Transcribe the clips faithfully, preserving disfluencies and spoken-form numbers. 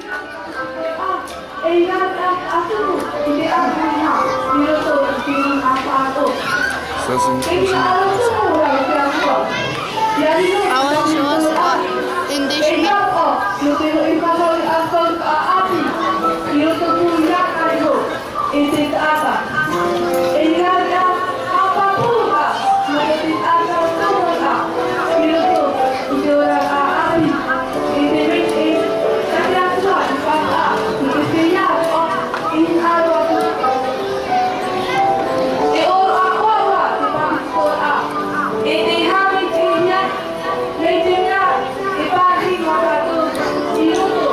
E ʻia ʻāʻau atu i te ʻāpoʻoraʻa i roto i te nūnaʻa faʻaroʻo. Sāsāni. E ʻia ʻāʻau atu ra i te Atua. ʻIa riro te faʻaroʻo. E ʻia ʻāʻau nō te hoʻi fānau i ʻāʻau ʻāʻapi i roto pū iā Kaiho. E te taʻata. E ʻia riro te haʻapāpūraʻa nō te taʻata tauhaʻa i roto i te ora ʻāʻapi. E te mea e, tā te Atua i faʻaroʻo i te feiā roa i hinaʻaro atu. E ʻōroʻa ʻoaʻoa te pāpetitoraʻa. E te hāmani te hia, mai te mea e pāʻari noa tātou i roto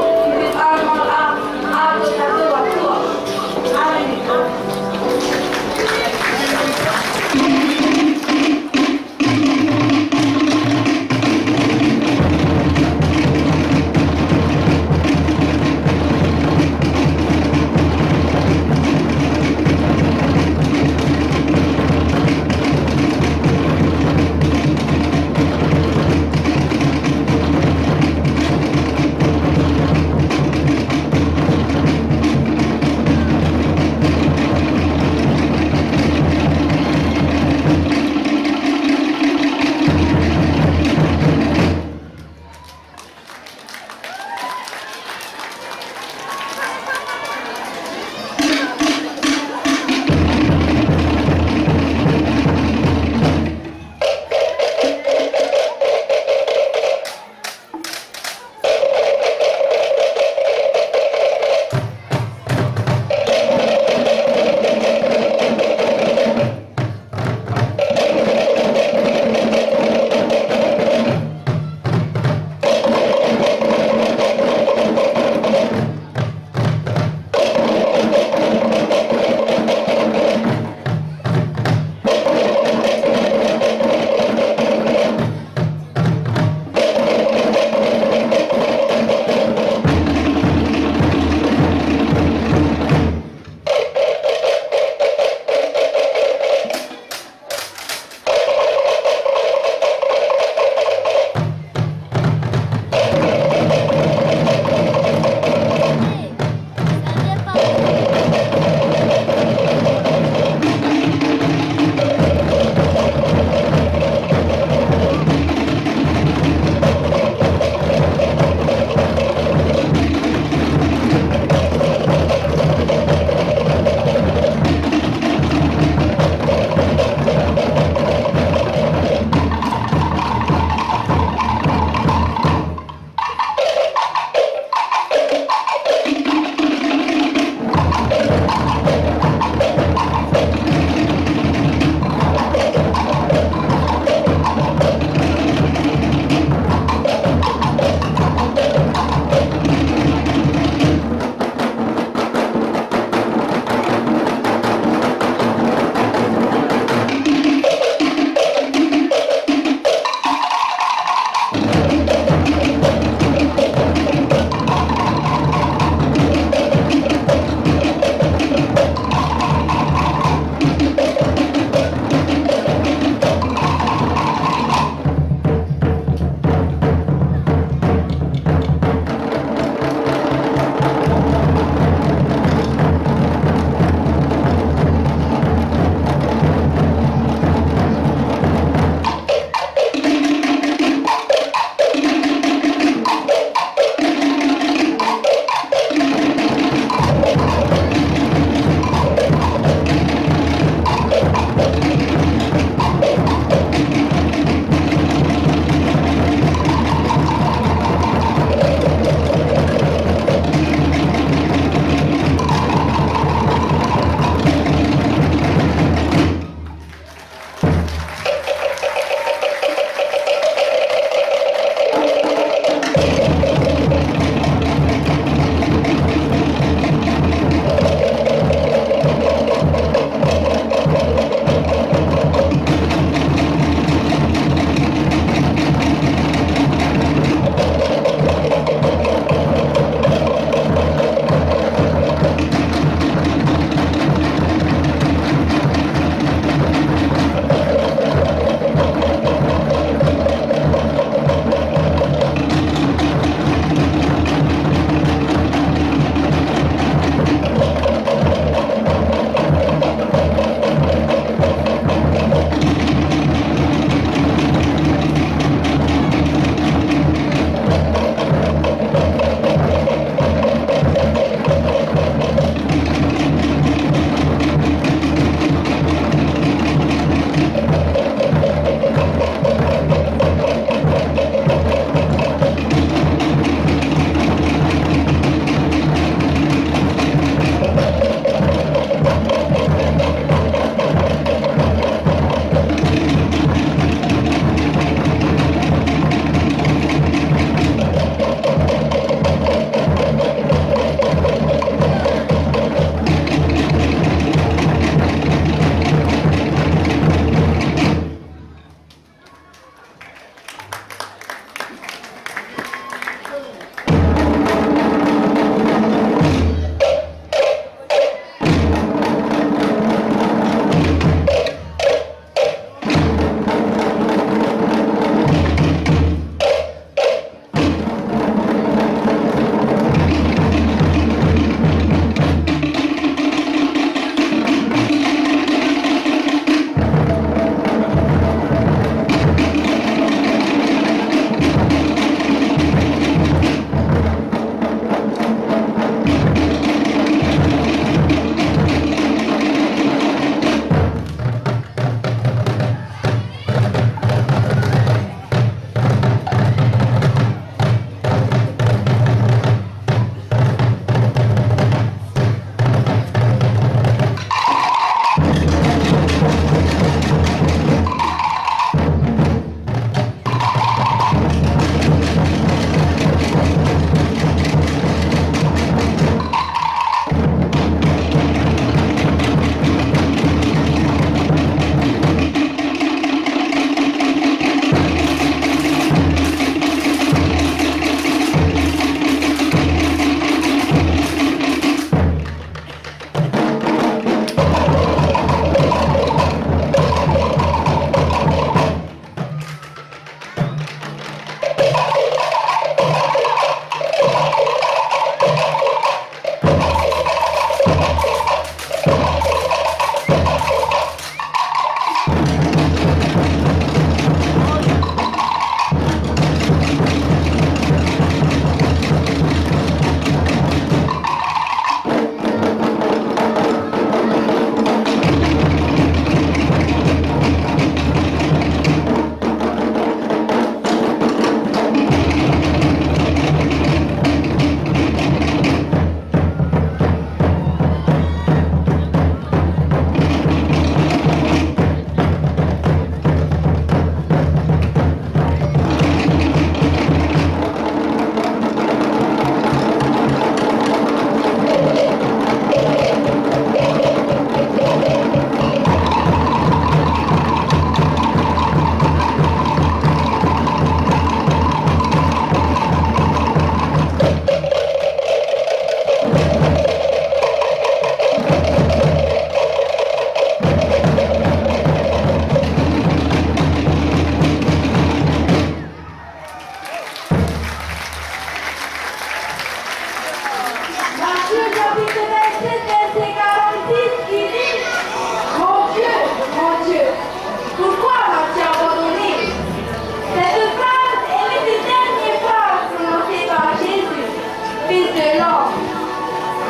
Excellent.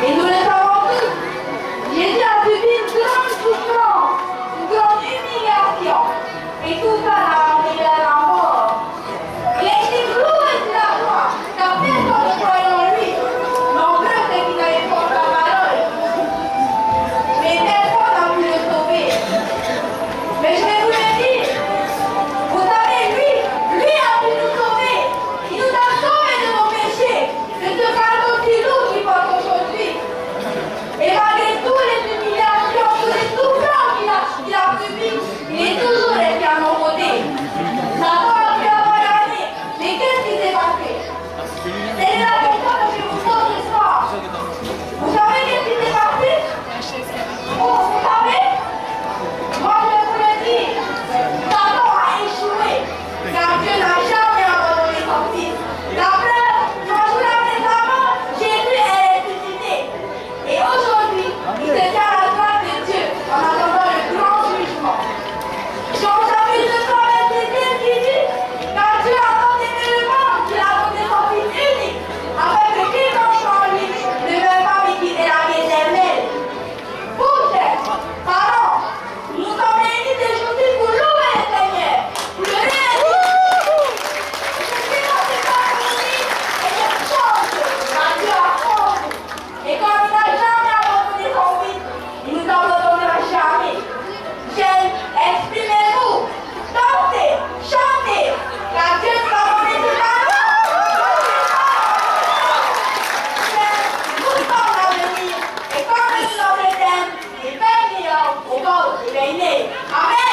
Et nous le savons tous, Jésus a subi une grande souffrance, une grande humiliation. Et tout ça l'a amené vers la mort. Il a été cloué sur la croix, car personne ne croyait en lui. Nombreux ceux qui n'avaient point sa parole. Mais personne n'a pu le sauver. Mais je vais vous le dire, vous savez, lui, lui a pu nous sauver. Il nous a sauvés de nos péchés, de ce fardeau si lourd qui porte aujourd'hui. Et malgré toutes les humiliations, toutes les souffrances qu'il a, qu'il a subies, il est toujours resté à nos côtés. Satan a pu avoir gagné, mais qu'est-ce qui s'est passé ? Telle est la question que je vous pose ce soir. Vous savez qu'est-ce qui s'est passé ? Oh, vous savez ? Moi, je vais vous le dire. Satan a échoué, car Dieu n'a jamais abandonné son fils. La preuve, trois jours après sa mort, Jésus est ressuscité. Et aujourd'hui, il se tient à la droite de Dieu en attendant le grand jugement. Jean chapitre trois, verset quinze qui dit : « Car Dieu a tant aimé le monde qu'il a donné son Fils unique, afin que quiconque croit en lui ne meure pas mais qu'il ait la vie éternelle. » Vous, chers parents, nous sommes réunis ce jour-ci pour louer le Seigneur, pour le remercier. Pour ce qu'il nous a fait aujourd'hui, et je pense qu'à Dieu à fond. Et comme il n'a jamais abandonné son fils, il ne nous abandonnera jamais. Jeunes, exprimez-vous, dansez, chantez, car Dieu nous a donné ce talent. Jeunes, nous sommes l'avenir, et comme nous sommes éternels, et béni au monde, et béni. Amen.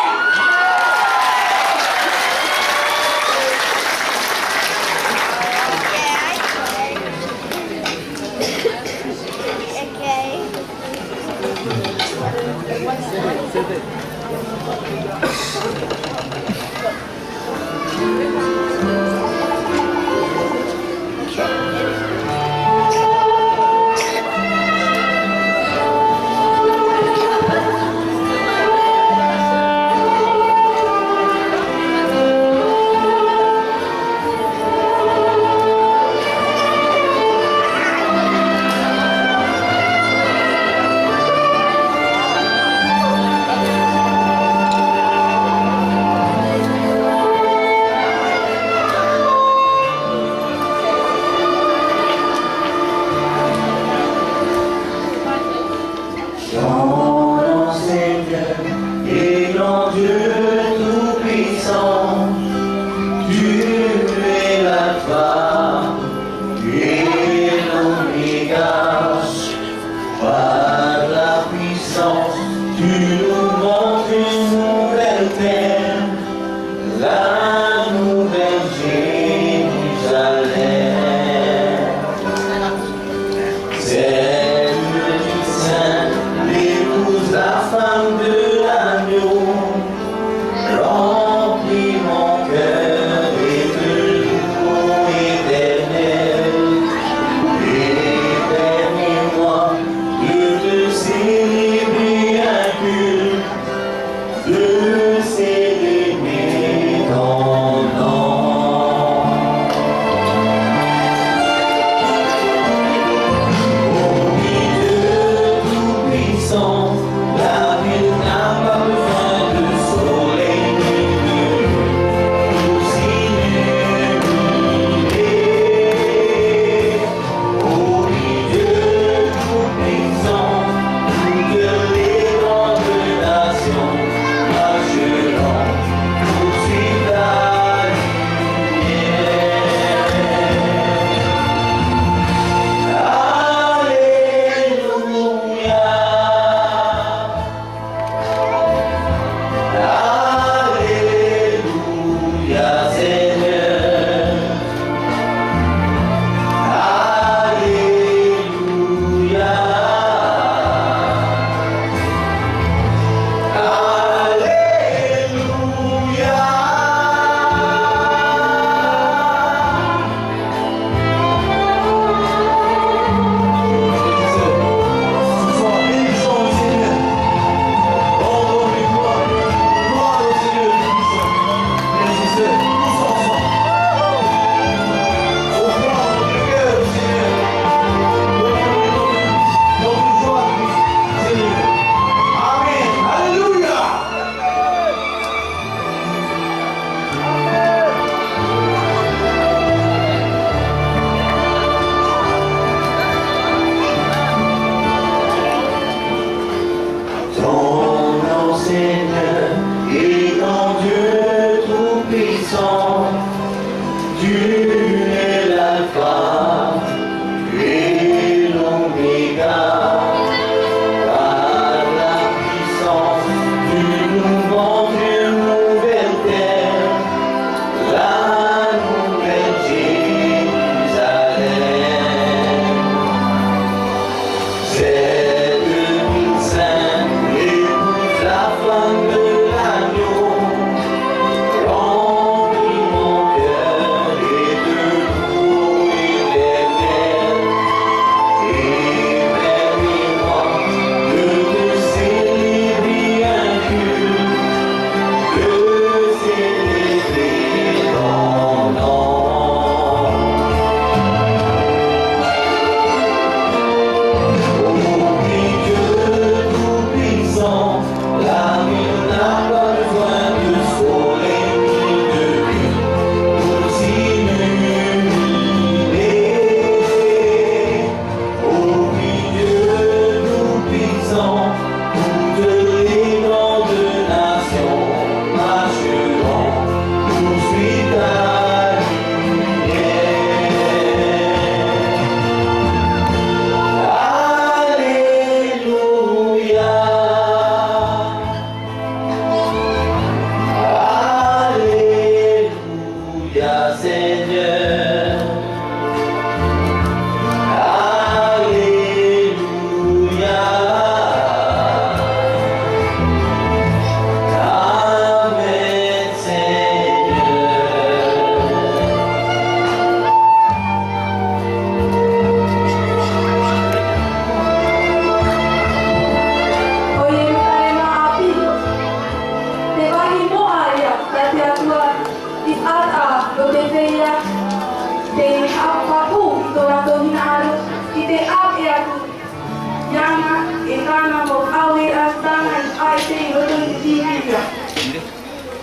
Iāna, e tāna mau ʻāueʻa tāna i ʻaita i roto i te Bīblia.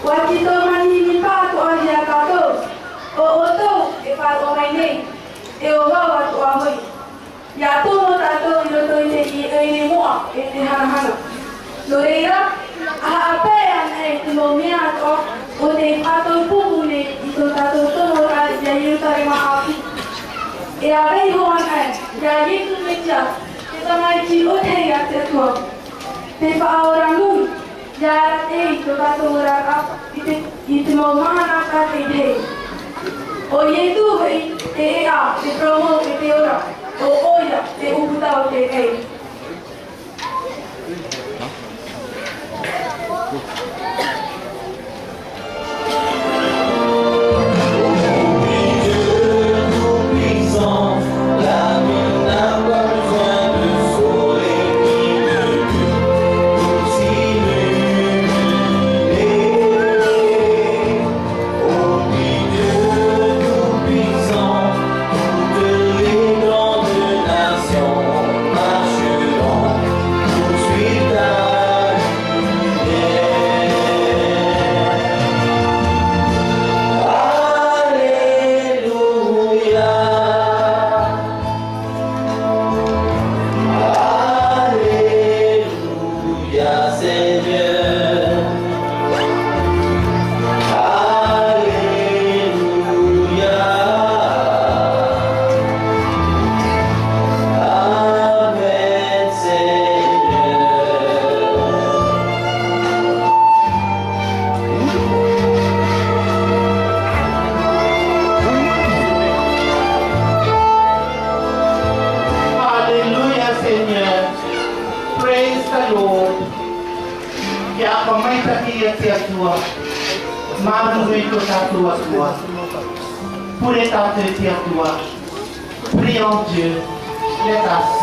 ʻUa tītau manihini pātoʻa ia tātou, ʻo ʻoutou e faʻaroʻo mai nei, e ʻo vau atoʻa hoʻi. ʻIa tomo tātou i roto i te ʻoire moʻa e te hanahana. Nō reira, ʻa haʻapae ana e te mau mea atoʻa o tei faʻatupu nei i tō tātou tomoraʻa ia Ierutarema ʻāpī. E ʻa vaiiho ana ia Iesu Mesia, te Tamaiti o te Atua. Te Faʻaora nui, ia arataʻi tō tātou oraraʻa i te, i te mau mahana tātaʻitahi. ʻO Iesu hoʻi te ʻēʻa, te parau mau e te ora, ʻo ʻoia te ʻūputa o te ʻēʻa. Alléluia, Seigneur. Alléluia. Amen, Seigneur. Alléluia, Seigneur. Praise the Lord. ʻIa faʻamaitaʻi ia te Atua. Māuruuru i tō tātou Atua. Pure tātou i te Atua. Prions Dieu. Let us